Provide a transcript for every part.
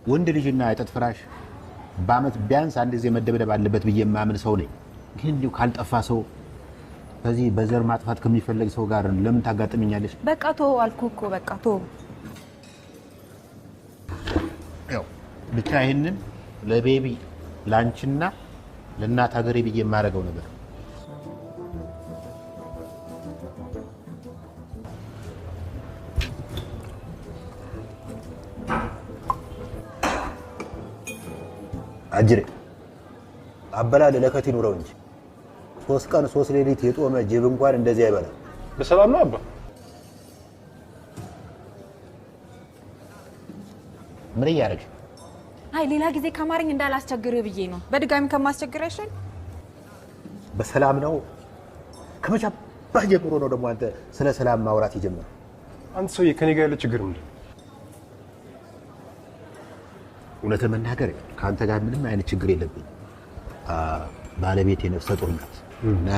ወንድ ልጅና የጥጥ ፍራሽ በአመት ቢያንስ አንድ ጊዜ መደብደብ አለበት ብዬ የማምን ሰው ነኝ። ግን እንዲሁ ካልጠፋ ሰው በዚህ በዘር ማጥፋት ከሚፈለግ ሰው ጋር ለምን ታጋጥመኛለሽ? በቃ ተወው አልኩህ እኮ፣ በቃ ተወው። ያው ብቻ ይህንን ለቤቢ፣ ለአንቺና ለእናት ሀገሬ ብዬ የማደርገው ነገር። አጅሬ፣ አበላል ለከት ይኑረው እንጂ 3 ቀን 3 ሌሊት የጦመ ጅብ እንኳን እንደዚህ አይበላም። በሰላም ነው አባ? ምን እያደረግሽ? አይ፣ ሌላ ጊዜ ከማረኝ እንዳላስቸግርህ ብዬ ነው። በድጋሚ ከማስቸግር አይሻል? በሰላም ነው? ከመቼ አባህ ጀምሮ ነው ደግሞ አንተ ስለ ሰላም ማውራት የጀመረው? አንተ ሰውዬ፣ ከኔ ጋር ያለ ችግር ምንድን ነው? እውነት ለመናገር ከአንተ ጋር ምንም አይነት ችግር የለብኝም። ባለቤቴ ነፍሰ ጡር ናት እና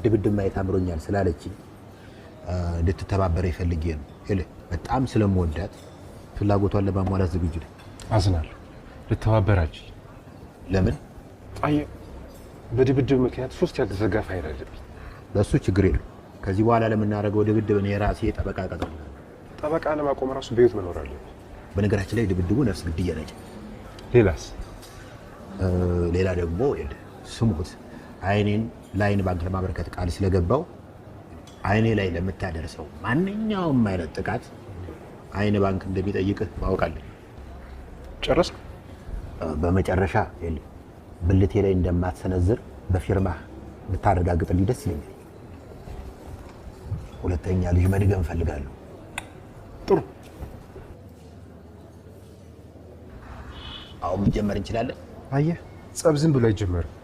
ድብድብ ማየት አምሮኛል ስላለችኝ እንድትተባበረ ፈልጌ ነው። ይኸውልህ፣ በጣም ስለምወዳት ፍላጎቷን ለማሟላት ዝግጁ ነኝ። አዝናለሁ። ልተባበር አልችልም። ለምን? አየህ፣ በድብድብ ምክንያት ሶስት ያልተዘጋ ፋይል አለብኝ። በእሱ ችግር የለም። ከዚህ በኋላ ለምናደርገው ድብድብ እኔ ራሴ ጠበቃ እቀጥርልሃለሁ። ጠበቃ ለማቆም ራሱ በህይወት መኖር አለብኝ። በነገራችን ላይ ድብድቡ ነፍስ ግድያ ነች። ሌላስ? ሌላ ደግሞ ይኸውልህ፣ ስሞት አይኔን ለአይን ባንክ ለማበረከት ቃል ስለገባው አይኔ ላይ ለምታደርሰው ማንኛውም አይነት ጥቃት አይን ባንክ እንደሚጠይቅህ ማወቅ አለብህ። ጨረስክ? በመጨረሻ ይኸውልህ፣ ብልቴ ላይ እንደማትሰነዝር በፊርማህ ብታረጋግጥልኝ ደስ ይለኛል። ሁለተኛ ልጅ መድገም እፈልጋለሁ። ጥሩ። አሁን መጀመር እንችላለን። አየህ፣ ጸብ ዝም ብሎ አይጀመርም።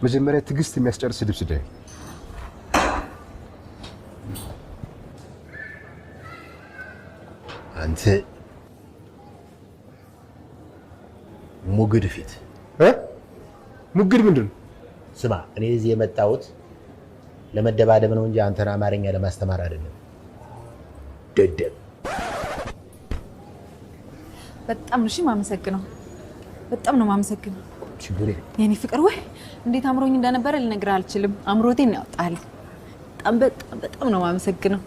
መጀመሪያ ትዕግስት የሚያስጨርስ ስድብ ስደኝ። አንተ ሙግድ ፊት። ሙግድ ምንድን ነው? ስማ፣ እኔ እዚህ የመጣሁት ለመደባደብ ነው እንጂ አንተን አማርኛ ለማስተማር አይደለም። ደደብ። በጣም ነው እሺ የማመሰግነው። በጣም ነው የማመሰግነው። ችግር የለም። የኔ ፍቅር፣ ወይ እንዴት አምሮኝ እንደነበረ ልነግርህ አልችልም። አምሮቴን ያወጣል። በጣም በጣም በጣም ነው የማመሰግነው።